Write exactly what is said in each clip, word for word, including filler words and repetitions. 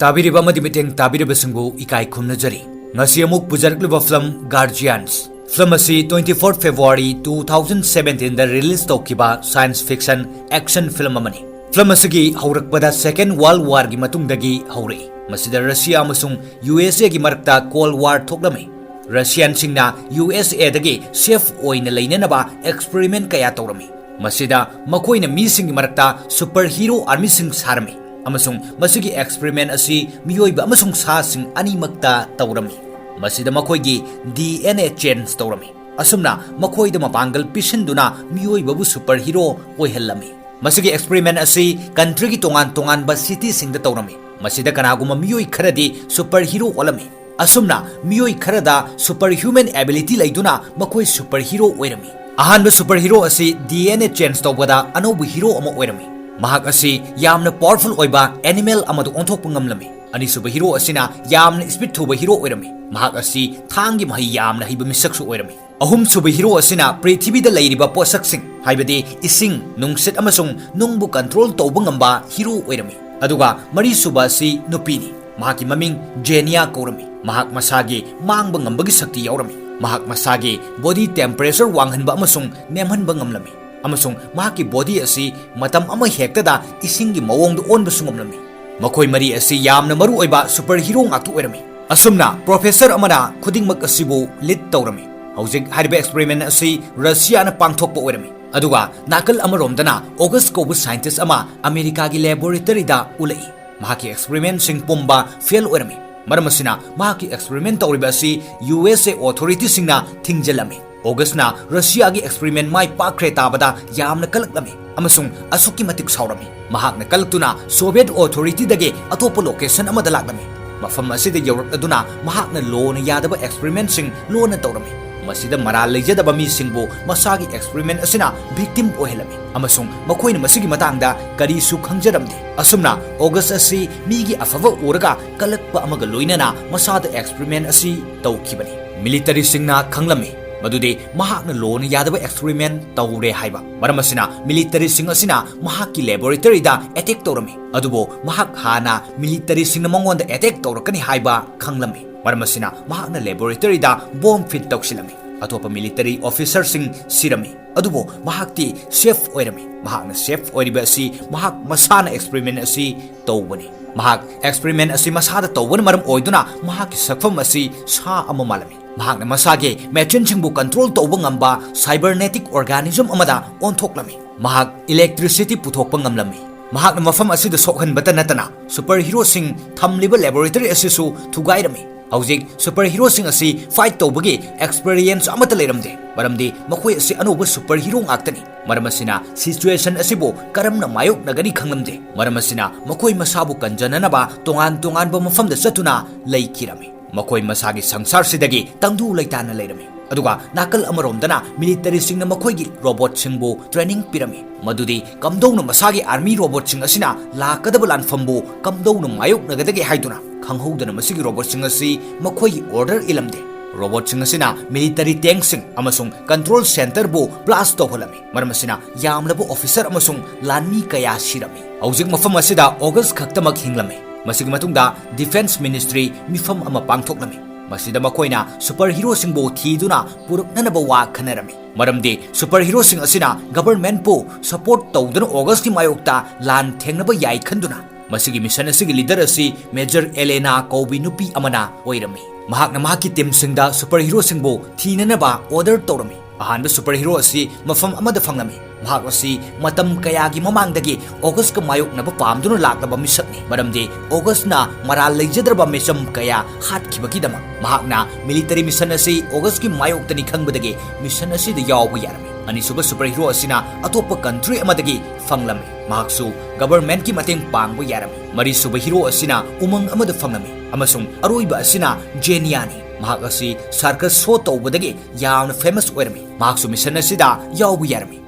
ꯇꯥꯕꯤꯔꯤꯕ ꯑꯃꯗꯤ ꯃꯤꯠꯌꯦꯡ ꯇꯥꯕꯤꯔꯤꯕꯁꯤꯡꯕꯨ ꯏꯀꯥꯏ ꯈꯨꯝꯅꯖꯔꯤ꯫ ꯉꯁꯤ ꯑꯃꯨꯛ ꯄꯨꯖꯔꯛꯂꯤꯕ ꯐꯤꯂꯝ Guardians꯫ ꯐꯤꯂꯝ ꯑꯁꯤ twenty four February two thousand seventeen ꯗ release ꯇꯧꯈꯤꯕ science fiction action film ꯑꯃꯅꯤ꯫ ꯐꯤꯂꯝ ꯑꯁꯤꯒꯤ ꯍꯧꯔꯛꯄꯗ Second World War ꯒꯤ ꯃꯇꯨꯡꯗꯒꯤ ꯍꯧꯔꯛꯏ꯫ ꯃꯁꯤꯗ ꯔꯁꯤꯌꯥ ꯑꯃꯁꯨꯡ ꯌꯨ ꯑꯦꯁ ꯑꯦ ꯒꯤ ꯃꯔꯛꯇ Cold War ꯊꯣꯛꯂꯝꯃꯤ꯫ ꯔꯁꯤꯌꯥꯟꯁꯤꯡꯅ ꯌꯨ ꯑꯦꯁ ꯑꯦ ꯗꯒꯤ safe ꯑꯣꯏꯅ ꯂꯩꯅꯅꯕ experiment ꯀꯌꯥ ꯇꯧꯔꯝꯃꯤ꯫ ꯃꯁꯤꯗ ꯃꯈꯣꯏꯅ ꯃꯤꯁꯤꯡꯒꯤ ꯃꯔꯛꯇ super hero army ꯁꯤꯡ ꯁꯥꯔꯝꯃꯤ, ꯑꯃꯁꯨꯡ ꯃꯁꯤꯒꯤ experiment ꯑꯁꯤ ꯃꯤꯑꯣꯏꯕ ꯑꯃꯁꯨꯡ ꯁꯥꯁꯤꯡ ꯑꯅꯤꯃꯛꯇ ꯇꯧꯔꯝꯃꯤ꯫ ꯃꯁꯤꯗ ꯃꯈꯣꯏꯒꯤ D N A change ꯇꯧꯔꯝꯃꯤ꯫ ꯑꯁꯨꯝꯅ ꯃꯈꯣꯏꯗ ꯃꯄꯥꯡꯒꯜ ꯄꯤꯁꯤꯟꯗꯨꯅ ꯃꯤꯑꯣꯏꯕꯕꯨ super hero ꯑꯣꯏꯍꯜꯂꯝꯃꯤ꯫ ꯃꯁꯤꯒꯤ experiment ꯑꯁꯤ country ꯒꯤ ꯇꯣꯉꯥꯟ ꯇꯣꯉꯥꯟꯕ city ꯁꯤꯡꯗ ꯇꯧꯔꯝꯃꯤ꯫ ꯃꯁꯤꯗ ꯀꯅꯥꯒꯨꯝꯕ ꯃꯤꯑꯣꯏ ꯈꯔꯗꯤ super hero ꯑꯣꯜꯂꯝꯃꯤ꯫ ꯑꯁꯨꯝꯅ ꯃꯤꯑꯣꯏ ꯈꯔꯗ super human ability ꯂꯩꯗꯨꯅ ꯃꯈꯣꯏ super hero ꯑꯣꯏꯔꯝꯃꯤ꯫ ꯑꯍꯥꯟꯕ super hero ꯑꯁꯤ D N A change ꯇꯧꯕꯗ ꯑꯅꯧꯕ hero ꯑꯃ ꯑꯣꯏꯔꯝꯃꯤ꯫ ꯃꯍꯥꯛ ꯑꯁꯤ ꯌꯥꯝꯅ powerful ꯑꯣꯏꯕ animal ꯑꯃꯗ ꯑꯣꯟꯊꯣꯛꯄ ꯉꯝꯂꯝꯃꯤ꯫ ꯑꯅꯤꯁꯨꯕ hero ꯑꯁꯤꯅ ꯌꯥꯝꯅ speed ꯊꯨꯕ hero ꯑꯣꯏꯔꯝꯃꯤ꯫ ꯃꯍꯥꯛ ꯑꯁꯤ ꯊꯥꯡꯒꯤ ꯃꯍꯩ ꯌꯥꯝꯅ ꯍꯩꯕ ꯃꯤꯁꯛꯁꯨ ꯑꯣꯏꯔꯝꯃꯤ꯫ ꯑꯍꯨꯝꯁꯨꯕ hero ꯑꯁꯤꯅ ꯄ꯭ꯔꯤꯊꯤꯕꯤꯗ ꯂꯩꯔꯤꯕ ꯄꯣꯠꯁꯛꯁꯤꯡ, ꯍꯥꯏꯕꯗꯤ ꯏꯁꯤꯡ, ꯅꯨꯡꯁꯤꯠ ꯑꯃꯁꯨꯡ ꯅꯨꯡꯕꯨ control ꯇꯧꯕ ꯉꯝꯕ hero ꯑꯣꯏꯔꯝꯃꯤ꯫ ꯑꯗꯨꯒ ꯃꯔꯤꯁꯨꯕ ꯑꯁꯤ ꯅꯨꯄꯤꯅꯤ꯫ ꯃꯍꯥꯛꯀꯤ ꯃꯃꯤꯡ ꯖꯦꯅꯤꯌꯥ ꯀꯧꯔꯝꯃꯤ꯫ ꯃꯍꯥꯛ ꯃꯁꯥꯒꯤ ꯃꯥꯡꯕ ꯉꯝꯕꯒꯤ ꯁꯛꯇꯤ ꯌꯥꯎꯔꯝꯃꯤ꯫ ꯃꯍꯥꯛ ꯃꯁꯥꯒꯤ body temperature ꯋꯥꯡꯍꯟꯕ ꯑꯃꯁꯨꯡ ꯅꯦꯝꯍꯟꯕ ꯉꯝꯂꯝꯃꯤ, ꯑꯃꯁꯨꯡ ꯃꯍꯥꯛꯀꯤ body ꯑꯁꯤ ꯃꯇꯝ ꯑꯃ ꯍꯦꯛꯇꯗ ꯏꯁꯤꯡꯒꯤ ꯃꯑꯣꯡꯗ ꯑꯣꯟꯕꯁꯨ ꯉꯝꯂꯝꯃꯤ꯫ ꯃꯈꯣꯏ ꯃꯔꯤ ꯑꯁꯤ ꯌꯥꯝꯅ ꯃꯔꯨ ꯑꯣꯏꯕ super hero ꯉꯥꯛꯇ ꯑꯣꯏꯔꯝꯃꯤ꯫ ꯑꯁꯨꯝꯅ professor ꯑꯃꯅ ꯈꯨꯗꯤꯡꯃꯛ ꯑꯁꯤꯕꯨ lead ꯇꯧꯔꯝꯃꯤ꯫ ꯍꯧꯖꯤꯛ ꯍꯥꯏꯔꯤꯕ experiment ꯑꯁꯤ ꯔꯁꯤꯌꯥꯅ ꯄꯥꯡꯊꯣꯛꯄ ꯑꯣꯏꯔꯝꯃꯤ, ꯑꯗꯨꯒ ꯅꯥꯀꯜ ꯑꯃꯔꯣꯝꯗꯅ ꯑꯣꯒꯁ ꯀꯧꯕ scientist ꯑꯃ ꯑꯃꯦꯔꯤꯀꯥꯒꯤ laboratory ꯗ ꯎꯠꯂꯛꯏ꯫ ꯃꯍꯥꯛꯀꯤ experiment ꯁꯤꯡ ꯄꯨꯝꯕ fail ꯑꯣꯏꯔꯝꯃꯤ꯫ ꯃꯔꯝ ꯑꯁꯤꯅ ꯃꯍꯥꯛꯀꯤ experiment ꯇꯧꯔꯤꯕ ꯑꯁꯤ U S A authority ꯁꯤꯡꯅ ꯊꯤꯡꯖꯤꯜꯂꯝꯃꯤ꯫ ꯑꯣꯒꯁꯅ ꯔꯁꯤꯌꯥꯒꯤ experiment ꯃꯥꯏ ꯄꯥꯛꯈ꯭ꯔꯦ ꯇꯥꯕꯗ ꯌꯥꯝꯅ ꯀꯂꯛꯂꯝꯃꯤ ꯑꯃꯁꯨꯡ ꯑꯁꯨꯛꯀꯤ ꯃꯇꯤꯛ ꯁꯥꯎꯔꯝꯃꯤ꯫ ꯃꯍꯥꯛꯅ ꯀꯂꯛꯇꯨꯅ Soviet authority ꯗꯒꯤ ꯑꯇꯣꯞꯄ location ꯑꯃꯗ ꯂꯥꯛꯂꯝꯃꯤ꯫ ꯃꯐꯝ ꯑꯁꯤꯗ ꯌꯧꯔꯛꯂꯗꯨꯅ ꯃꯍꯥꯛꯅ ꯂꯣꯅ ꯌꯥꯗꯕ experiment ꯁꯤꯡ ꯂꯣꯟꯅ ꯇꯧꯔꯝꯃꯤ꯫ ꯃꯁꯤꯗ ꯃꯔꯥꯜ ꯂꯩꯖꯗꯕ ꯃꯤꯁꯤꯡꯕꯨ ꯃꯁꯥꯒꯤ experiment ꯑꯁꯤꯅ victim ꯑꯣꯏꯍꯜꯂꯝꯃꯤ ꯑꯃꯁꯨꯡ ꯃꯈꯣꯏꯅ ꯃꯁꯤꯒꯤ ꯃꯇꯥꯡꯗ ꯀꯔꯤꯁꯨ ꯈꯪꯖꯔꯝꯗꯦ꯫ ꯑꯁꯨꯝꯅ ꯑꯣꯒꯁ ꯑꯁꯤ ꯃꯤꯒꯤ ꯑꯐꯕ ꯎꯔꯒ ꯀꯂꯛꯄ ꯑꯃꯒ ꯂꯣꯏꯅꯅ ꯃꯁꯥꯗ experiment ꯑꯁꯤ ꯇꯧꯈꯤꯕꯅꯤ꯫ Military ꯁꯤꯡꯅ ꯈꯪꯂꯝꯃꯤ꯫ ꯃꯗꯨꯗꯤ ꯃꯍꯥꯛꯅ ꯂꯣꯅ ꯌꯥꯗꯕ experiment ꯇꯧꯔꯦ ꯍꯥꯏꯕ꯫ ꯃꯔꯝ ꯑꯁꯤꯅ militaryꯁꯤꯡ ꯑꯁꯤꯅ ꯃꯍꯥꯛꯀꯤ laboratoryꯗ attack ꯇꯧꯔꯝꯃꯤ꯫ ꯑꯗꯨꯕꯨ ꯃꯍꯥꯛ ꯍꯥꯟꯅ militaryꯁꯤꯡꯅ ꯃꯉꯣꯟꯗ attack ꯇꯧꯔꯛꯀꯅꯤ ꯍꯥꯏꯕ ꯈꯪꯂꯝꯃꯤ꯫ ꯃꯔꯝ ꯑꯁꯤꯅ ꯃꯍꯥꯛꯅ laboratoryꯗ bomb fit ꯇꯧꯁꯤꯜꯂꯝꯃꯤ꯫ ꯑꯇꯣꯞꯄ military officerꯁꯤꯡ ꯁꯤꯔꯝꯃꯤ꯫ ꯑꯗꯨꯕꯨ ꯃꯍꯥꯛꯇꯤ safe ꯑꯣꯏꯔꯝꯃꯤ꯫ ꯃꯍꯥꯛꯅ safe ꯑꯣꯏꯔꯤꯕ ꯑꯁꯤ ꯃꯍꯥꯛ ꯃꯁꯥꯅ experiment ꯑꯁꯤ ꯇꯧꯕꯅꯤ꯫ ꯃꯍꯥꯛ experiment ꯑꯁꯤ ꯃꯁꯥꯗ ꯇꯧꯕꯅ ꯃꯔꯝ ꯑꯣꯏꯗꯨꯅ ꯃꯍꯥꯛꯀꯤ ꯁꯛꯐꯝ ꯑꯁꯤ ꯁꯥ ꯑꯃ ꯃꯥꯜꯂꯝꯃꯤ꯫ ꯃꯍꯥꯛꯅ ꯃꯁꯥꯒꯤ machineꯁꯤꯡꯕꯨ control ꯇꯧꯕ ꯉꯝꯕ cybernetic organism ꯑꯃꯗ ꯑꯣꯟꯊꯣꯛꯂꯝꯃꯤ꯫ ꯃꯍꯥꯛ electricity ꯄꯨꯊꯣꯛꯄ ꯉꯝꯂꯝꯃꯤ꯫ ꯃꯍꯥꯛꯅ ꯃꯐꯝ ꯑꯁꯤꯗ ꯁꯣꯛꯍꯟꯕꯇ ꯅꯠꯇꯅ superheroꯁꯤꯡ ꯊꯝꯂꯤꯕ laboratory ꯑꯁꯤꯁꯨ ꯊꯨꯒꯥꯏꯔꯝꯃꯤ꯫ ꯍꯧꯖꯤꯛ superheroꯁꯤꯡ ꯑꯁꯤ fight ꯇꯧꯕꯒꯤ experience ꯑꯃꯠꯇ ꯂꯩꯔꯝꯗꯦ, ꯃꯔꯝꯗꯤ ꯃꯈꯣꯏ ꯑꯁꯤ ꯑꯅꯧꯕ superhero ꯉꯥꯛꯇꯅꯤ꯫ ꯃꯔꯝ ꯑꯁꯤꯅ situation ꯑꯁꯤꯕꯨ ꯀꯔꯝꯅ ꯃꯥꯌꯣꯛꯅꯒꯅꯤ ꯈꯪꯂꯝꯗꯦ꯫ ꯃꯔꯝ ꯑꯁꯤꯅ ꯃꯈꯣꯏ ꯃꯁꯥꯕꯨ ꯀꯟꯖꯅꯅꯕ ꯇꯣꯉꯥꯟ ꯇꯣꯉꯥꯟꯕ ꯃꯐꯝꯗ ꯆꯠꯇꯨꯅ ꯂꯩꯈꯤꯔꯝꯃꯤ꯫ ꯃꯈꯣꯏ ꯃꯁꯥꯒꯤ ꯁꯪꯁꯥꯔꯁꯤꯗꯒꯤ ꯇꯪꯗꯨ ꯂꯩꯇꯥꯅ ꯂꯩꯔꯝꯃꯤ꯫ ꯑꯗꯨꯒ ꯅꯥꯀꯜ ꯑꯃꯔꯣꯝꯗꯅ militaryꯁꯤꯡꯅ ꯃꯈꯣꯏꯒꯤ robotꯁꯤꯡꯕꯨ training ꯄꯤꯔꯝꯃꯤ, ꯃꯗꯨꯗꯤ ꯀꯝꯗꯧꯅ ꯃꯁꯥꯒꯤ army robotꯁꯤꯡ ꯑꯁꯤꯅ ꯂꯥꯛꯀꯗꯕ ꯂꯥꯟꯐꯝꯕꯨ ꯀꯝꯗꯧꯅ ꯃꯥꯌꯣꯛꯅꯒꯗꯒꯦ ꯍꯥꯏꯗꯨꯅ꯫ ꯈꯪꯍꯧꯗꯅ ꯃꯁꯤꯒꯤ robotꯁꯤꯡ ꯑꯁꯤ ꯃꯈꯣꯏꯒꯤ order ꯏꯂꯝꯗꯦ꯫ Robotꯁꯤꯡ ꯑꯁꯤꯅ military tankꯁꯤꯡ ꯑꯃꯁꯨꯡ control centreꯕꯨ blast ꯇꯧꯍꯜꯂꯝꯃꯤ꯫ ꯃꯔꯝ ꯑꯁꯤꯅ ꯌꯥꯝꯂꯕ officer ꯑꯃꯁꯨꯡ ꯂꯥꯟꯃꯤ ꯀꯌꯥ ꯁꯤꯔꯝꯃꯤ꯫ ꯍꯧꯖꯤꯛ ꯃꯐꯝ ꯑꯁꯤꯗ August ꯈꯛꯇꯃꯛ ꯍꯤꯡꯂꯝꯃꯤ꯫ ꯃꯁꯤꯒꯤ ꯃꯇꯨꯡꯗ Defence Ministry ꯃꯤꯐꯝ ꯑꯃ ꯄꯥꯡꯊꯣꯛꯂꯝꯃꯤ꯫ ꯃꯁꯤꯗ ꯃꯈꯣꯏꯅ superheroꯁꯤꯡꯕꯨ ꯊꯤꯗꯨꯅ ꯄꯨꯔꯛꯅꯅꯕ ꯋꯥ ꯈꯟꯅꯔꯝꯃꯤ꯫ ꯃꯔꯝꯗꯤ superheroꯁꯤꯡ ꯑꯁꯤꯅ governmentꯄꯨ support ꯇꯧꯗꯨꯅ Augustꯀꯤ ꯃꯥꯌꯣꯛꯇ ꯂꯥꯟ ꯊꯦꯡꯅꯕ ꯌꯥꯏ ꯈꯟꯗꯨꯅ꯫ ꯃꯁꯤꯒꯤ mission ꯑꯁꯤꯒꯤ leader ꯑꯁꯤ Major Elena ꯀꯧꯕꯤ ꯅꯨꯄꯤ ꯑꯃꯅ ꯑꯣꯏꯔꯝꯃꯤ꯫ ꯃꯍꯥꯛꯅ ꯃꯍꯥꯛꯀꯤ teamꯁꯤꯡꯗ superheroꯁꯤꯡꯕꯨ ꯊꯤꯅꯅꯕ order ꯇꯧꯔꯝꯃꯤ꯫ ꯑꯍꯥꯟꯕ superhero ꯑꯁꯤ ꯃꯐꯝ ꯑꯃꯗ ꯐꯪꯂꯝꯃꯤ꯫ ꯃꯍꯥꯛ ꯑꯁꯤ ꯃꯇꯝ ꯀꯌꯥꯒꯤ ꯃꯃꯥꯡꯗꯒꯤ Augustꯀ ꯃꯥꯌꯣꯛꯅꯕ ꯄꯥꯝꯗꯨꯅ ꯂꯥꯛꯂꯕ ꯃꯤꯁꯛꯅꯤ, ꯃꯔꯝꯗꯤ Augustꯅ ꯃꯔꯥꯜ ꯂꯩꯖꯗ꯭ꯔꯕ ꯃꯤꯆꯝ ꯀꯌꯥ ꯍꯥꯠꯈꯤꯕꯒꯤꯗꯃꯛ꯫ ꯃꯍꯥꯛꯅ military mission ꯑꯁꯤ Augustꯀꯤ ꯃꯥꯌꯣꯛꯇꯅꯤ ꯈꯪꯕꯗꯒꯤ mission ꯑꯁꯤꯗ ꯌꯥꯎꯕ ꯌꯥꯔꯝꯃꯤ꯫ ꯑꯅꯤꯁꯨꯕ superhero ꯑꯁꯤꯅ ꯑꯇꯣꯞꯄ country ꯑꯃꯗꯒꯤ ꯐꯪꯂꯝꯃꯤ꯫ ꯃꯍꯥꯛꯁꯨ governmentꯀꯤ ꯃꯇꯦꯡ ꯄꯥꯡꯕ ꯌꯥꯔꯝꯃꯤ꯫ ꯃꯔꯤꯁꯨꯕ hero ꯑꯁꯤꯅ ꯎꯃꯪ ꯑꯃꯗ ꯐꯪꯂꯝꯃꯤ꯫ ꯑꯃꯁꯨꯡ ꯑꯔꯣꯏꯕ ꯑꯁꯤꯅ Zheniaꯅꯤ꯫ ꯃꯍꯥꯛ ꯑꯁꯤ circus show ꯇꯧꯕꯗꯒꯤ ꯌꯥꯝꯅ famous ꯑꯣꯏꯔꯝꯃꯤ꯫ ꯃꯍꯥꯛꯁꯨ mission ꯑꯁꯤꯗ ꯌꯥꯎꯕ ꯌꯥꯔꯝꯃꯤ꯫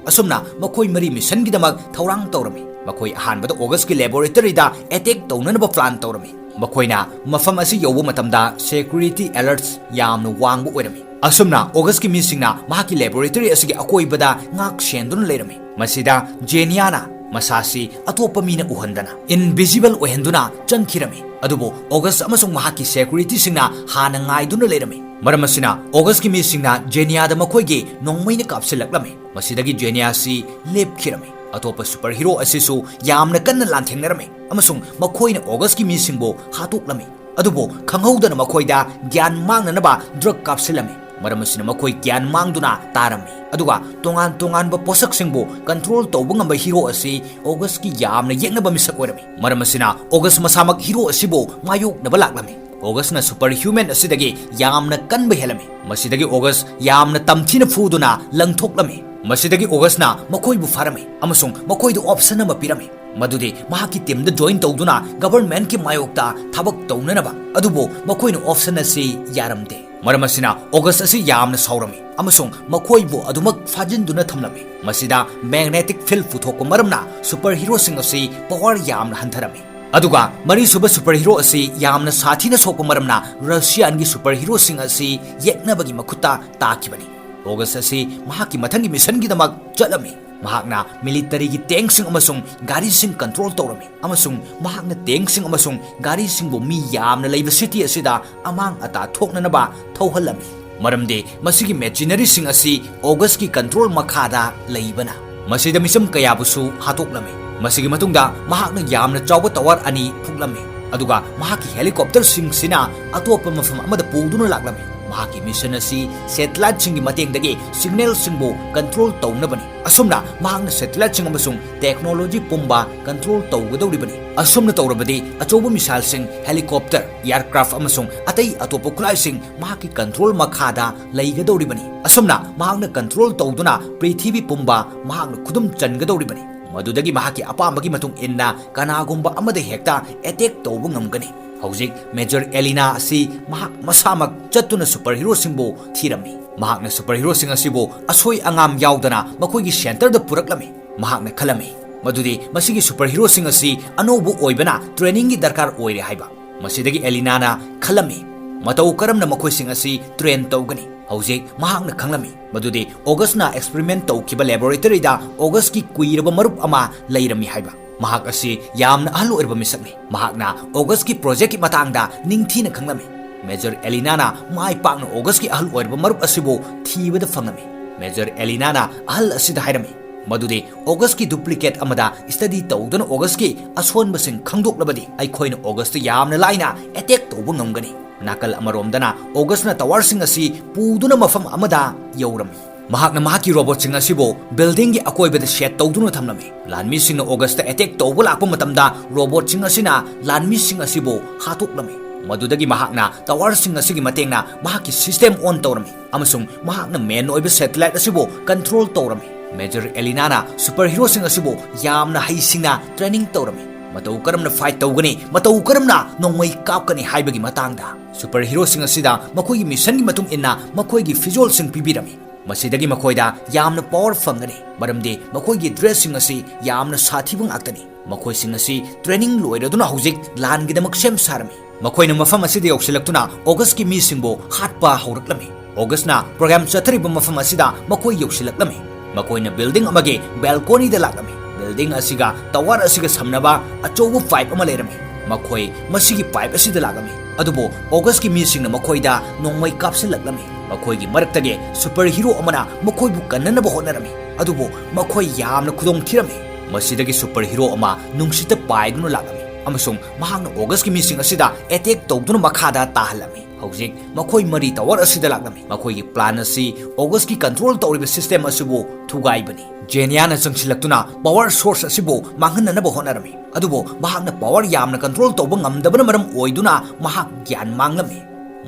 ꯑꯁꯨꯝꯅ ꯃꯈꯣꯏ ꯃꯔꯤ missionꯒꯤꯗꯃꯛ ꯊꯧꯔꯥꯡ ꯇꯧꯔꯝꯃꯤ꯫ ꯃꯈꯣꯏ ꯑꯍꯥꯟꯕꯗ Augustꯀꯤ laboratoryꯗ attack ꯇꯧꯅꯅꯕ plan ꯇꯧꯔꯝꯃꯤ꯫ ꯃꯈꯣꯏꯅ ꯃꯐꯝ ꯑꯁꯤ ꯌꯧꯕ ꯃꯇꯝꯗ security alerts ꯌꯥꯝꯅ ꯋꯥꯡꯕ ꯑꯣꯏꯔꯝꯃꯤ꯫ ꯑꯁꯨꯝꯅ ꯑꯣꯒꯁꯀꯤ ꯃꯤꯁꯤꯡꯅ ꯃꯍꯥꯛꯀꯤ ꯂꯦꯕꯣꯔꯦꯇꯔꯤ ꯑꯁꯤꯒꯤ ꯑꯀꯣꯏꯕꯗ ꯉꯥꯛ ꯁꯦꯟꯗꯨꯅ ꯂꯩꯔꯝꯃꯤ꯫ ꯃꯁꯤꯗ ꯖꯦꯅꯤꯌꯥꯅ ꯃꯁꯥꯁꯤ ꯑꯇꯣꯞꯄ ꯃꯤꯅ ꯎꯍꯟꯗꯅ ꯏꯟꯚꯤꯖꯤꯕꯜ ꯑꯣꯏꯍꯟꯗꯨꯅ ꯆꯪꯈꯤꯔꯝꯃꯤ꯫ ꯑꯗꯨꯕꯨ ꯑꯣꯒꯁ ꯑꯃꯁꯨꯡ ꯃꯍꯥꯛꯀꯤ ꯁꯦꯀ꯭ꯌꯨꯔꯤꯇꯤꯁꯤꯡꯅ ꯍꯥꯟꯅ ꯉꯥꯏꯗꯨꯅ ꯂꯩꯔꯝꯃꯤ꯫ ꯃꯔꯝ ꯑꯁꯤꯅ ꯑꯣꯒꯁꯀꯤ ꯃꯤꯁꯤꯡꯅ ꯖꯦꯅꯤꯌꯥꯗ ꯃꯈꯣꯏꯒꯤ ꯅꯣꯡꯃꯩꯅ ꯀꯥꯞꯁꯤꯜꯂꯛꯂꯝꯃꯤ꯫ ꯃꯁꯤꯗꯒꯤ ꯖꯦꯅꯤꯌꯥꯁꯤ ꯂꯦꯞꯈꯤꯔꯝꯃꯤ꯫ ꯑꯇꯣꯞꯄ ꯁꯨꯄꯔ ꯍꯤꯔꯣ ꯑꯁꯤꯁꯨ ꯌꯥꯝꯅ ꯀꯟꯅ ꯂꯥꯟꯊꯦꯡꯅꯔꯝꯃꯤ ꯑꯃꯁꯨꯡ ꯃꯈꯣꯏꯅ ꯑꯣꯒꯁꯀꯤ ꯃꯤꯁꯤꯡꯕꯨ ꯍꯥꯠꯇꯣꯛꯂꯝꯃꯤ꯫ ꯑꯗꯨꯕꯨ ꯈꯪꯍꯧꯗꯅ ꯃꯈꯣꯏꯗ ꯒ꯭ꯌꯥꯟ ꯃꯥꯡꯅꯅꯕ ꯗ꯭ꯔꯒ ꯀꯥꯞꯁꯤꯜꯂꯝꯃꯤ꯫ ꯃꯔꯝ ꯑꯁꯤꯅ ꯃꯈꯣꯏ ꯒ꯭ꯌꯥꯟ ꯃꯥꯡꯗꯨꯅ ꯇꯥꯔꯝꯃꯤ꯫ ꯑꯗꯨꯒ ꯇꯣꯉꯥꯟ ꯇꯣꯉꯥꯟꯕ ꯄꯣꯠꯁꯛꯁꯤꯡꯕꯨ ꯀꯟꯇ꯭ꯔꯣꯜ ꯇꯧꯕ ꯉꯝꯕ ꯍꯤꯔꯣ ꯑꯁꯤ ꯑꯣꯒꯁꯀꯤ ꯌꯥꯝꯅ ꯌꯦꯛꯅꯕ ꯃꯤꯁꯛ ꯑꯣꯏꯔꯝꯃꯤ꯫ ꯃꯔꯝ ꯑꯁꯤꯅ ꯑꯣꯒꯁ ꯃꯁꯥꯃꯛ ꯍꯤꯔꯣ ꯑꯁꯤꯕꯨ ꯃꯥꯌꯣꯛꯅꯕ ꯂꯥꯛꯂꯝꯃꯤ꯫ ꯑꯣꯒꯁꯅ ꯁꯨꯄꯔ ꯍ꯭ꯌꯨꯃꯦꯟ ꯑꯁꯤꯗꯒꯤ ꯌꯥꯝꯅ ꯀꯟꯕ ꯍꯦꯜꯂꯝꯃꯤ꯫ ꯃꯁꯤꯗꯒꯤ ꯑꯣꯒꯁ ꯌꯥꯝꯅ ꯇꯝꯊꯤꯅ ꯐꯨꯗꯨꯅ ꯂꯪꯊꯣꯛꯂꯝꯃꯤ꯫ ꯃꯁꯤꯗꯒꯤ ꯑꯣꯒꯁꯅ ꯃꯈꯣꯏꯕꯨ ꯐꯥꯔꯝꯃꯤ ꯑꯃꯁꯨꯡ ꯃꯈꯣꯏꯗ ꯑꯣꯞꯁꯟ ꯑꯃ ꯄꯤꯔꯝꯃꯤ, ꯃꯗꯨꯗꯤ ꯃꯍꯥꯛꯀꯤ ꯇꯤꯝꯗ ꯖꯣꯏꯟ ꯇꯧꯗꯨꯅ ꯒꯚꯔꯟꯃꯦꯟꯠꯀꯤ ꯃꯥꯌꯣꯛꯇ ꯊꯕꯛ ꯇꯧꯅꯅꯕ꯫ ꯑꯗꯨꯕꯨ ꯃꯈꯣꯏꯅ ꯑꯣꯞꯁꯟ ꯑꯁꯤ ꯌꯥꯔꯝꯗꯦ꯫ ꯃꯔꯝ ꯑꯁꯤꯅ ꯑꯣꯒꯁ ꯑꯁꯤ ꯌꯥꯝꯅ ꯁꯥꯎꯔꯝꯃꯤ ꯑꯃꯁꯨꯡ ꯃꯈꯣꯏꯕꯨ ꯑꯗꯨꯃꯛ ꯐꯥꯖꯤꯟꯗꯨꯅ ꯊꯝꯂꯝꯃꯤ꯫ ꯃꯁꯤꯗ ꯃꯦꯒꯅꯦꯇꯤꯛ ꯐꯤꯜꯗ ꯄꯨꯊꯣꯛꯄ ꯃꯔꯝꯅ ꯁꯨꯄꯔ ꯍꯤꯔꯣꯁꯤꯡ ꯑꯁꯤ ꯄꯋꯥꯔ ꯌꯥꯝꯅ ꯍꯟꯊꯔꯝꯃꯤ꯫ ꯑꯗꯨꯒ ꯃꯔꯤꯁꯨꯕ ꯁꯨꯄꯔ ꯍꯤꯔꯣ ꯑꯁꯤ ꯌꯥꯝꯅ ꯁꯥꯊꯤꯅ ꯁꯣꯛꯄ ꯃꯔꯝꯅ ꯔꯁꯤꯌꯥꯟꯒꯤ ꯁꯨꯄꯔ ꯍꯤꯔꯣꯁꯤꯡ ꯑꯁꯤ ꯌꯦꯛꯅꯕꯒꯤ ꯃꯈꯨꯠꯇ ꯇꯥꯈꯤꯕꯅꯤ꯫ ꯑꯣꯒꯁ ꯑꯁꯤ ꯃꯍꯥꯛꯀꯤ ꯃꯊꯪꯒꯤ ꯃꯤꯁꯟꯒꯤꯗꯃꯛ ꯆꯠꯂꯝꯃꯤ꯫ ꯃꯍꯥꯛꯅ ꯃꯤꯂꯤꯇꯔꯤꯒꯤ ꯇꯦꯡꯛꯁꯤꯡ ꯑꯃꯁꯨꯡ ꯒꯥꯔꯤꯁꯤꯡ ꯀꯟꯇ꯭ꯔꯣꯜ ꯇꯧꯔꯝꯃꯤ ꯑꯃꯁꯨꯡ ꯃꯍꯥꯛꯅ ꯇꯦꯡꯛꯁꯤꯡ ꯑꯃꯁꯨꯡ ꯒꯥꯔꯤꯁꯤꯡꯕꯨ ꯃꯤ ꯌꯥꯝꯅ ꯂꯩꯕ ꯁꯤꯇꯤ ꯑꯁꯤꯗ ꯑꯃꯥꯡ ꯑꯇꯥ ꯊꯣꯛꯅꯅꯕ ꯊꯧꯍꯜꯂꯝꯃꯤ꯫ ꯃꯔꯝꯗꯤ ꯃꯁꯤꯒꯤ ꯃꯦꯆꯤꯅꯔꯤꯁꯤꯡ ꯑꯁꯤ ꯑꯣꯒꯁꯀꯤ ꯀꯟꯇ꯭ꯔꯣꯜ ꯃꯈꯥꯗ ꯂꯩꯕꯅ꯫ ꯃꯁꯤꯗ ꯃꯤꯆꯝ ꯀꯌꯥꯕꯨꯁꯨ ꯍꯥꯠꯇꯣꯛꯂꯝꯃꯤ꯫ ꯃꯁꯤꯒꯤ ꯃꯇꯨꯡꯗ ꯃꯍꯥꯛꯅ ꯌꯥꯝꯅ ꯆꯥꯎꯕ ꯇꯋꯥꯔ ꯑꯅꯤ ꯐꯨꯛꯂꯝꯃꯤ, ꯑꯗꯨꯒ ꯃꯍꯥꯛꯀꯤ ꯍꯦꯂꯤꯀꯣꯞꯇꯔꯁꯤꯡꯁꯤꯅ ꯑꯇꯣꯞꯄ ꯃꯐꯝ ꯑꯃꯗ ꯄꯨꯗꯨꯅ ꯂꯥꯛꯂꯝꯃꯤ꯫ ꯃꯍꯥꯛꯀꯤ ꯃꯤꯁꯟ ꯑꯁꯤ ꯁꯦꯇꯦꯂꯥꯏꯠꯁꯤꯡꯒꯤ ꯃꯇꯦꯡꯗꯒꯤ ꯁꯤꯒꯅꯦꯜꯁꯤꯡꯕꯨ ꯀꯟꯇ꯭ꯔꯣꯜ ꯇꯧꯅꯕꯅꯤ꯫ ꯑꯁꯨꯝꯅ ꯃꯍꯥꯛꯅ ꯁꯦꯇꯦꯂꯥꯏꯠꯁꯤꯡ ꯑꯃꯁꯨꯡ ꯇꯦꯛꯅꯣꯂꯣꯖꯤ ꯄꯨꯝꯕ ꯀꯟꯇ꯭ꯔꯣꯜ ꯇꯧꯒꯗꯧꯔꯤꯕꯅꯤ꯫ ꯑꯁꯨꯝꯅ ꯇꯧꯔꯕꯗꯤ ꯑꯆꯧꯕ ꯃꯤꯁꯥꯏꯜꯁꯤꯡ, ꯍꯦꯂꯤꯀꯣꯞꯇꯔ, ꯑꯦꯌꯔꯀ꯭ꯔꯥꯐ ꯑꯃꯁꯨꯡ ꯑꯇꯩ ꯑꯇꯣꯞꯄ ꯈꯨꯠꯂꯥꯏꯁꯤꯡ ꯃꯍꯥꯛꯀꯤ ꯀꯟꯇ꯭ꯔꯣꯜ ꯃꯈꯥꯗ ꯂꯩꯒꯗꯧꯔꯤꯕꯅꯤ꯫ ꯑꯁꯨꯝꯅ ꯃꯍꯥꯛꯅ ꯀꯟꯇ꯭ꯔꯣꯜ ꯇꯧꯗꯨꯅ ꯄ꯭ꯔꯤꯊꯤꯕꯤ ꯄꯨꯝꯕ ꯃꯍꯥꯛꯅ ꯈꯨꯗꯨꯝ ꯆꯟꯒꯗꯧꯔꯤꯕꯅꯤ꯫ ꯃꯗꯨꯗꯒꯤ ꯃꯍꯥꯛꯀꯤ ꯑꯄꯥꯝꯕꯒꯤ ꯃꯇꯨꯡ ꯏꯟꯅ ꯀꯅꯥꯒꯨꯝꯕ ꯑꯃꯗ ꯍꯦꯛꯇ ꯑꯦꯇꯦꯛ ꯇꯧꯕ ꯉꯝꯒꯅꯤ꯫ ꯍꯧꯖꯤꯛ ꯃꯦꯖꯔ ꯑꯦꯂꯤꯅꯥ ꯑꯁꯤ ꯃꯍꯥꯛ ꯃꯁꯥꯃꯛ ꯆꯠꯇꯨꯅ ꯁꯨꯄꯔ ꯍꯤꯔꯣꯁꯤꯡꯕꯨ ꯊꯤꯔꯝꯃꯤ꯫ ꯃꯍꯥꯛꯅ ꯁꯨꯄꯔ ꯍꯤꯔꯣꯁꯤꯡ ꯑꯁꯤꯕꯨ ꯑꯁꯣꯏ ꯑꯉꯥꯝ ꯌꯥꯎꯗꯅ ꯃꯈꯣꯏꯒꯤ ꯁꯦꯟꯇꯔꯗ ꯄꯨꯔꯛꯂꯝꯃꯤ꯫ ꯃꯍꯥꯛꯅ ꯈꯜꯂꯝꯃꯤ ꯃꯗꯨꯗꯤ ꯃꯁꯤꯒꯤ ꯁꯨꯄꯔ ꯍꯤꯔꯣꯁꯤꯡ ꯑꯁꯤ ꯑꯅꯧꯕ ꯑꯣꯏꯕꯅ ꯇ꯭ꯔꯦꯅꯤꯡꯒꯤ ꯗꯔꯀꯥꯔ ꯑꯣꯏꯔꯦ ꯍꯥꯏꯕ꯫ ꯃꯁꯤꯗꯒꯤ ꯑꯦꯂꯤꯅꯥꯅ ꯈꯜꯂꯝꯃꯤ, ꯃꯇꯧ ꯀꯔꯝꯅ ꯃꯈꯣꯏꯁꯤꯡ ꯑꯁꯤ ꯇ꯭ꯔꯦꯟ ꯇꯧꯒꯅꯤ? ꯍꯧꯖꯤꯛ ꯃꯍꯥꯛꯅ ꯈꯪꯂꯝꯃꯤ ꯃꯗꯨꯗꯤ ꯑꯣꯒꯁꯅ ꯑꯦꯛꯁꯄꯔꯤꯃꯦꯟ ꯇꯧꯈꯤꯕ ꯂꯦꯕꯣꯔꯦꯇꯔꯤꯗ ꯑꯣꯒꯁꯀꯤ ꯀꯨꯏꯔꯕ ꯃꯔꯨꯞ ꯑꯃ ꯂꯩꯔꯝꯃꯤ ꯍꯥꯏꯕ꯫ ꯃꯍꯥꯛ ꯑꯁꯤ ꯌꯥꯝꯅ ꯑꯍꯜ ꯑꯣꯏꯔꯕ ꯃꯤꯁꯛꯅꯤ꯫ ꯃꯍꯥꯛꯅ ꯑꯣꯒꯁꯀꯤ ꯄ꯭ꯔꯣꯖꯦꯛꯀꯤ ꯃꯇꯥꯡꯗ ꯅꯤꯡꯊꯤꯅ ꯈꯪꯂꯝꯃꯤ꯫ ꯃꯦꯖꯔ ꯑꯦꯂꯤꯅꯥꯅ ꯃꯥꯏ ꯄꯥꯛꯅ ꯑꯣꯒꯁꯀꯤ ꯑꯍꯜ ꯑꯣꯏꯔꯕ ꯃꯔꯨꯞ ꯑꯁꯤꯕꯨ ꯊꯤꯕꯗ ꯐꯪꯂꯝꯃꯤ꯫ ꯃꯦꯖꯔ ꯑꯦꯂꯤꯅꯥꯅ ꯑꯍꯜ ꯑꯁꯤꯗ ꯍꯥꯏꯔꯝꯃꯤ ꯃꯗꯨꯗꯤ ꯑꯣꯒꯁꯀꯤ ꯗꯨꯄ꯭ꯂꯤꯀꯦꯠ ꯑꯃꯗ ꯁ꯭ꯇꯗꯤ ꯇꯧꯗꯨꯅ ꯑꯣꯒꯁꯀꯤ ꯑꯁꯣꯟꯕꯁꯤꯡ ꯈꯪꯗꯣꯛꯂꯕꯗꯤ ꯑꯩꯈꯣꯏꯅ ꯑꯣꯒꯁꯇ ꯌꯥꯝꯅ ꯂꯥꯏꯅ ꯑꯦꯇꯦꯛ ꯇꯧꯕ ꯉꯝꯒꯅꯤ꯫ ꯅꯥꯀꯜ ꯑꯃꯔꯣꯝꯗꯅ ꯑꯣꯒꯁꯅ ꯇꯋꯥꯔꯁꯤꯡ ꯑꯁꯤ ꯄꯨꯗꯨꯅ ꯃꯐꯝ ꯑꯃꯗ ꯌꯧꯔꯝꯃꯤ꯫ ꯃꯍꯥꯛꯅ ꯃꯍꯥꯛꯀꯤ ꯔꯣꯕꯣꯠꯁꯤꯡ ꯑꯁꯤꯕꯨ ꯕꯤꯜꯗꯤꯡꯒꯤ ꯑꯀꯣꯏꯕꯗ ꯁꯦꯠ ꯇꯧꯗꯨꯅ ꯊꯝꯂꯝꯃꯤ꯫ ꯂꯥꯟꯃꯤꯁꯤꯡꯅ ꯑꯣꯒꯁꯇ ꯑꯦꯇꯦꯛ ꯇꯧꯕ ꯂꯥꯛꯄ ꯃꯇꯝꯗ ꯔꯣꯕꯣꯠꯁꯤꯡ ꯑꯁꯤꯅ ꯂꯥꯟꯃꯤꯁꯤꯡ ꯑꯁꯤꯕꯨ ꯍꯥꯠꯇꯣꯛꯂꯝꯃꯤ꯫ ꯃꯗꯨꯗꯒꯤ ꯃꯍꯥꯛꯅ ꯇꯋꯥꯔꯁꯤꯡ ꯑꯁꯤꯒꯤ ꯃꯇꯦꯡꯅ ꯃꯍꯥꯛꯀꯤ ꯁꯤꯁꯇꯦꯝ ꯑꯣꯟ ꯇꯧꯔꯝꯃꯤ ꯑꯃꯁꯨꯡ ꯃꯍꯥꯛꯅ ꯃꯦꯟ ꯑꯣꯏꯕ ꯁꯦꯇꯦꯂꯥꯏꯠ ꯑꯁꯤꯕꯨ ꯀꯟꯇ꯭ꯔꯣꯜ ꯇꯧꯔꯝꯃꯤ꯫ ꯃꯦꯖꯔ ꯑꯦꯂꯤꯅꯥꯅ ꯁꯨꯄꯔ ꯍꯤꯔꯣꯁꯤꯡ ꯑꯁꯤꯕꯨ ꯌꯥꯝꯅ ꯍꯩꯁꯤꯡꯅ ꯇ꯭ꯔꯦꯅꯤꯡ ꯇꯧꯔꯝꯃꯤ꯫ ꯃꯇꯧ ꯀꯔꯝꯅ ꯐꯥꯏꯠ ꯇꯧꯒꯅꯤ, ꯃꯇꯧ ꯀꯔꯝꯅ ꯅꯣꯡꯃꯩ ꯀꯥꯞꯀꯅꯤ ꯍꯥꯏꯕꯒꯤ ꯃꯇꯥꯡꯗ꯫ ꯁꯨꯄꯔ ꯍꯤꯔꯣꯁꯤꯡ ꯑꯁꯤꯗ ꯃꯈꯣꯏꯒꯤ ꯃꯤꯁꯟꯒꯤ ꯃꯇꯨꯡ ꯏꯟꯅ ꯃꯈꯣꯏꯒꯤ ꯐꯤꯖꯣꯜꯁꯤꯡ ꯄꯤꯕꯤꯔꯝꯃꯤ꯫ ꯃꯁꯤꯗꯒꯤ ꯃꯈꯣꯏꯗ ꯌꯥꯝꯅ ꯄꯥꯋꯔ ꯐꯪꯒꯅꯤ, ꯃꯔꯝꯗꯤ ꯃꯈꯣꯏꯒꯤ ꯗ꯭ꯔꯦꯁꯁꯤꯡ ꯑꯁꯤ ꯌꯥꯝꯅ ꯁꯥꯊꯤꯕ ꯉꯥꯛꯇꯅꯤ꯫ ꯃꯈꯣꯏꯁꯤꯡ ꯑꯁꯤ ꯇ꯭ꯔꯦꯅꯤꯡ ꯂꯣꯏꯔꯗꯨꯅ ꯍꯧꯖꯤꯛ ꯂꯥꯟꯒꯤꯗꯃꯛ ꯁꯦꯝ ꯁꯥꯔꯝꯃꯤ꯫ ꯃꯈꯣꯏꯅ ꯃꯐꯝ ꯑꯁꯤꯗ ꯌꯧꯁꯤꯜꯂꯛꯇꯨꯅ ꯑꯣꯒꯁꯀꯤ ꯃꯤꯁꯤꯡꯕꯨ ꯍꯥꯠꯄ ꯍꯧꯔꯛꯂꯝꯃꯤ꯫ ꯑꯣꯒꯁꯅ ꯄ꯭ꯔꯣꯒ꯭ꯔꯥꯝ ꯆꯠꯊꯔꯤꯕ ꯃꯐꯝ ꯑꯁꯤꯗ ꯃꯈꯣꯏ ꯌꯧꯁꯤꯜꯂꯛꯂꯝꯃꯤ꯫ ꯃꯈꯣꯏꯅ ꯕꯤꯜꯗꯤꯡ ꯑꯃꯒꯤ ꯕꯦꯜꯀꯣꯅꯤꯗ ꯂꯥꯛꯂꯝꯃꯤ꯫ ꯕꯤꯜꯗꯤꯡ ꯑꯁꯤꯒ ꯇꯋꯥꯔ ꯑꯁꯤꯒ ꯁꯝꯅꯕ ꯑꯆꯧꯕ ꯄꯥꯏꯞ ꯑꯃ ꯂꯩꯔꯝꯃꯤ꯫ ꯃꯈꯣꯏ ꯃꯁꯤꯒꯤ ꯄꯥꯏꯞ ꯑꯁꯤꯗ ꯂꯥꯛꯂꯝꯃꯤ, ꯑꯗꯨꯕꯨ ꯑꯣꯒꯁꯀꯤ ꯃꯤꯁꯤꯡꯅ ꯃꯈꯣꯏꯗ ꯅꯣꯡꯃꯩ ꯀꯥꯞꯁꯤꯜꯂꯛꯂꯝꯃꯤ꯫ ꯃꯈꯣꯏꯒꯤ ꯃꯔꯛꯇꯒꯤ ꯁꯨꯄꯔ ꯍꯤꯔꯣ ꯑꯃꯅ ꯃꯈꯣꯏꯕꯨ ꯀꯟꯅꯅꯕ ꯍꯣꯠꯅꯔꯝꯃꯤ, ꯑꯗꯨꯕꯨ ꯃꯈꯣꯏ ꯌꯥꯝꯅ ꯈꯨꯗꯣꯡ ꯊꯤꯔꯝꯃꯤ꯫ ꯃꯁꯤꯗꯒꯤ ꯁꯨꯄꯔ ꯍꯤꯔꯣ ꯑꯃ ꯅꯨꯡꯁꯤꯠꯇ ꯄꯥꯏꯗꯨꯅ ꯂꯥꯛꯂꯝꯃꯤ ꯑꯃꯁꯨꯡ ꯃꯍꯥꯛꯅ ꯑꯣꯒꯁꯀꯤ ꯃꯤꯁꯤꯡ ꯑꯁꯤꯗ ꯑꯦꯇꯦꯛ ꯇꯧꯗꯨꯅ ꯃꯈꯥꯗ ꯇꯥꯍꯜꯂꯝꯃꯤ꯫ ꯍꯧꯖꯤꯛ ꯃꯈꯣꯏ ꯃꯔꯤ ꯇꯋꯥꯔ ꯑꯁꯤꯗ ꯂꯥꯛꯂꯝꯃꯤ꯫ ꯃꯈꯣꯏꯒꯤ ꯄ꯭ꯂꯥꯟ ꯑꯁꯤ ꯑꯣꯒꯁꯀꯤ ꯀꯟꯇ꯭ꯔꯣꯜ ꯇꯧꯔꯤꯕ ꯁꯤꯁꯇꯦꯝ ꯑꯁꯤꯕꯨ ꯊꯨꯒꯥꯏꯕꯅꯤ꯫ ꯖꯦꯅꯤꯌꯥꯅ ꯆꯪꯁꯤꯜꯂꯛꯇꯨꯅ ꯄꯥꯋꯔ ꯁꯣꯔꯁ ꯑꯁꯤꯕꯨ ꯃꯥꯡꯍꯟꯅꯅꯕ ꯍꯣꯠꯅꯔꯝꯃꯤ, ꯑꯗꯨꯕꯨ ꯃꯍꯥꯛꯅ ꯄꯥꯋꯔ ꯌꯥꯝꯅ ꯀꯟꯇ꯭ꯔꯣꯜ ꯇꯧꯕ ꯉꯝꯗꯕꯅ ꯃꯔꯝ ꯑꯣꯏꯗꯨꯅ ꯃꯍꯥꯛ ꯒ꯭ꯌꯥꯟ ꯃꯥꯡꯂꯝꯃꯤ꯫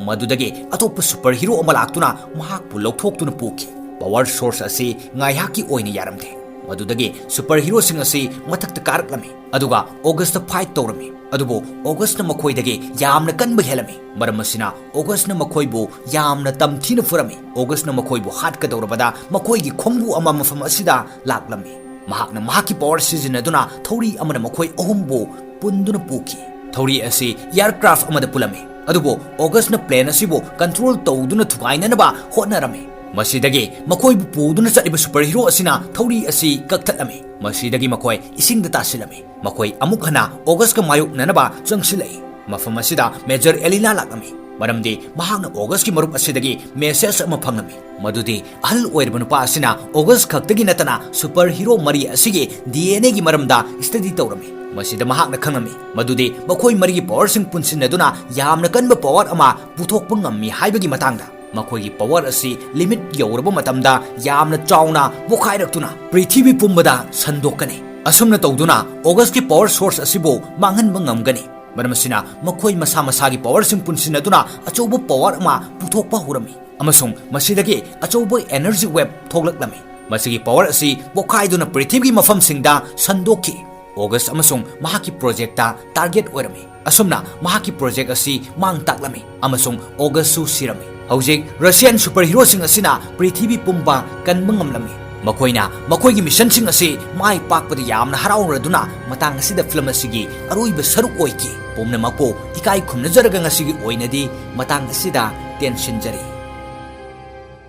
ꯃꯗꯨꯗꯒꯤ ꯑꯇꯣꯞꯄ ꯁꯨꯄꯔ ꯍꯤꯔꯣ ꯑꯃ ꯂꯥꯛꯇꯨꯅ ꯃꯍꯥꯛꯄꯨ ꯂꯧꯊꯣꯛꯇꯨꯅ ꯄꯨꯈꯤ꯫ ꯄꯥꯋꯔ ꯁꯣꯔꯁ ꯑꯁꯤ ꯉꯥꯏꯍꯥꯛꯀꯤ ꯑꯣꯏꯅ ꯌꯥꯔꯝꯗꯦ꯫ ꯃꯗꯨꯗꯒꯤ ꯁꯨꯄꯔ ꯍꯤꯔꯣꯁꯤꯡ ꯑꯁꯤ ꯃꯊꯛꯇ ꯀꯥꯔꯛꯂꯝꯃꯤ, ꯑꯗꯨꯒ ꯑꯣꯒꯁꯇ ꯐꯥꯏꯠ ꯇꯧꯔꯝꯃꯤ꯫ ꯑꯗꯨꯕꯨ ꯑꯣꯒꯁꯅ ꯃꯈꯣꯏꯗꯒꯤ ꯌꯥꯝꯅ ꯀꯟꯕ ꯍꯦꯜꯂꯝꯃꯤ꯫ ꯃꯔꯝ ꯑꯁꯤꯅ ꯑꯣꯒꯁꯅ ꯃꯈꯣꯏꯕꯨ ꯌꯥꯝꯅ ꯇꯝꯊꯤꯅ ꯐꯨꯔꯝꯃꯤ꯫ ꯑꯣꯒꯁꯅ ꯃꯈꯣꯏꯕꯨ ꯍꯥꯠꯀꯗꯧꯔꯕꯗ ꯃꯈꯣꯏꯒꯤ ꯈꯣꯡꯕꯨ ꯑꯃ ꯃꯐꯝ ꯑꯁꯤꯗ ꯂꯥꯛꯂꯝꯃꯤ꯫ ꯃꯍꯥꯛꯅ ꯃꯍꯥꯛꯀꯤ ꯄꯥꯋꯔ ꯁꯤꯖꯤꯟꯅꯗꯨꯅ ꯊꯧꯔꯤ ꯑꯃꯅ ꯃꯈꯣꯏ ꯑꯍꯨꯝꯕꯨ ꯄꯨꯟꯗꯨꯅ ꯄꯨꯈꯤ꯫ ꯊꯧꯔꯤ ꯑꯁꯤ ꯑꯦꯌꯔꯀ꯭ꯔꯥꯐ ꯑꯃꯗ ꯄꯨꯜꯂꯝꯃꯤ꯫ ꯑꯗꯨꯕꯨ ꯑꯣꯒꯁꯅ plane ꯑꯁꯤꯕꯨ control ꯇꯧꯗꯨꯅ ꯊꯨꯒꯥꯏꯅꯅꯕ ꯍꯣꯠꯅꯔꯝꯃꯤ꯫ ꯃꯁꯤꯗꯒꯤ ꯃꯈꯣꯏꯕꯨ ꯄꯨꯗꯨꯅ ꯆꯠꯂꯤꯕ superhero ꯑꯁꯤꯅ ꯊꯧꯔꯤ ꯑꯁꯤ ꯀꯛꯊꯠꯂꯝꯃꯤ꯫ ꯃꯁꯤꯗꯒꯤ ꯃꯈꯣꯏ ꯏꯁꯤꯡꯗ ꯇꯥꯁꯤꯜꯂꯝꯃꯤ꯫ ꯃꯈꯣꯏ ꯑꯃꯨꯛ ꯍꯟꯅ ꯑꯣꯒꯁꯀ ꯃꯥꯌꯣꯛꯅꯅꯕ ꯆꯪꯁꯤꯜꯂꯛꯏ꯫ ꯃꯐꯝ ꯑꯁꯤꯗ Major Elena ꯂꯥꯛꯂꯝꯃꯤ, ꯃꯔꯝꯗꯤ ꯃꯍꯥꯛꯅ ꯑꯣꯒꯁꯀꯤ ꯃꯔꯨꯞ ꯑꯁꯤꯗꯒꯤ message ꯑꯃ ꯐꯪꯂꯝꯃꯤ, ꯃꯗꯨꯗꯤ ꯑꯍꯜ ꯑꯣꯏꯔꯕ ꯅꯨꯄꯥ ꯑꯁꯤꯅ ꯑꯣꯒꯁ ꯈꯛꯇꯒꯤ ꯅꯠꯇꯅ superhero ꯃꯔꯤ ꯑꯁꯤꯒꯤ DNAꯒꯤ ꯃꯔꯝꯗ study ꯇꯧꯔꯝꯃꯤ꯫ ꯃꯁꯤꯗ ꯃꯍꯥꯛꯅ ꯈꯪꯂꯝꯃꯤ ꯃꯗꯨꯗꯤ ꯃꯈꯣꯏ ꯃꯔꯤꯒꯤ powerꯁꯤꯡ ꯄꯨꯟꯁꯤꯟꯅꯗꯨꯅ ꯌꯥꯝꯅ ꯀꯟꯕ power ꯑꯃ ꯄꯨꯊꯣꯛꯄ ꯉꯝꯃꯤ ꯍꯥꯏꯕꯒꯤ ꯃꯇꯥꯡꯗ꯫ ꯃꯈꯣꯏꯒꯤ power ꯑꯁꯤ limit ꯌꯧꯔꯕ ꯃꯇꯝꯗ ꯌꯥꯝꯅ ꯆꯥꯎꯅ ꯄꯣꯈꯥꯏꯔꯛꯇꯨꯅ ꯄ꯭ꯔꯤꯊꯤꯕꯤ ꯄꯨꯝꯕꯗ ꯁꯟꯗꯣꯛꯀꯅꯤ꯫ ꯑꯁꯨꯝꯅ ꯇꯧꯗꯨꯅ ꯑꯣꯒꯁꯀꯤ power source ꯑꯁꯤꯕꯨ ꯃꯥꯡꯍꯟꯕ ꯉꯝꯒꯅꯤ꯫ ꯃꯔꯝ ꯑꯁꯤꯅ ꯃꯈꯣꯏ ꯃꯁꯥ ꯃꯁꯥꯒꯤ powerꯁꯤꯡ ꯄꯨꯟꯁꯤꯟꯅꯗꯨꯅ ꯑꯆꯧꯕ power ꯑꯃ ꯄꯨꯊꯣꯛꯄ ꯍꯧꯔꯝꯃꯤ, ꯑꯃꯁꯨꯡ ꯃꯁꯤꯗꯒꯤ ꯑꯆꯧꯕ energy wave ꯊꯣꯛꯂꯛꯂꯝꯃꯤ꯫ ꯃꯁꯤꯒꯤ power ꯑꯁꯤ ꯄꯣꯈꯥꯏꯗꯨꯅ ꯄ꯭ꯔꯤꯊꯤꯕꯤꯒꯤ ꯃꯐꯝꯁꯤꯡꯗ ꯁꯟꯗꯣꯛꯈꯤ꯫ ꯑꯣꯒꯁ ꯑꯃꯁꯨꯡ ꯃꯍꯥꯛꯀꯤ projectꯇ target ꯑꯣꯏꯔꯝꯃꯤ꯫ ꯑꯁꯨꯝꯅ ꯃꯍꯥꯛꯀꯤ project ꯑꯁꯤ ꯃꯥꯡ ꯇꯥꯛꯂꯝꯃꯤ, ꯑꯃꯁꯨꯡ ꯑꯣꯒꯁꯁꯨ ꯁꯤꯔꯝꯃꯤ꯫ ꯍꯧꯖꯤꯛ Russian superheroꯁꯤꯡ ꯑꯁꯤꯅ ꯄ꯭ꯔꯤꯊꯤꯕꯤ ꯄꯨꯝꯕ ꯀꯟꯕ ꯉꯝꯂꯝꯃꯤ꯫ ꯃꯈꯣꯏꯅ ꯃꯈꯣꯏꯒꯤ missionꯁꯤꯡ ꯑꯁꯤ ꯃꯥꯏ ꯄꯥꯛꯄꯗ ꯌꯥꯝꯅ ꯍꯔꯥꯎꯔꯗꯨꯅ ꯃꯇꯥꯡ ꯑꯁꯤꯗ film ꯑꯁꯤꯒꯤ ꯑꯔꯣꯏꯕ ꯁꯔꯨꯛ ꯑꯣꯏꯈꯤ꯫ ꯄꯨꯝꯅꯃꯛꯄꯨ ꯏꯀꯥꯏ ꯈꯨꯝꯅꯖꯔꯒ ꯉꯁꯤꯒꯤ ꯑꯣꯏꯅꯗꯤ ꯃꯇꯥꯡ ꯑꯁꯤꯗ ꯇꯦꯟꯁꯤꯟꯖꯔꯤ꯫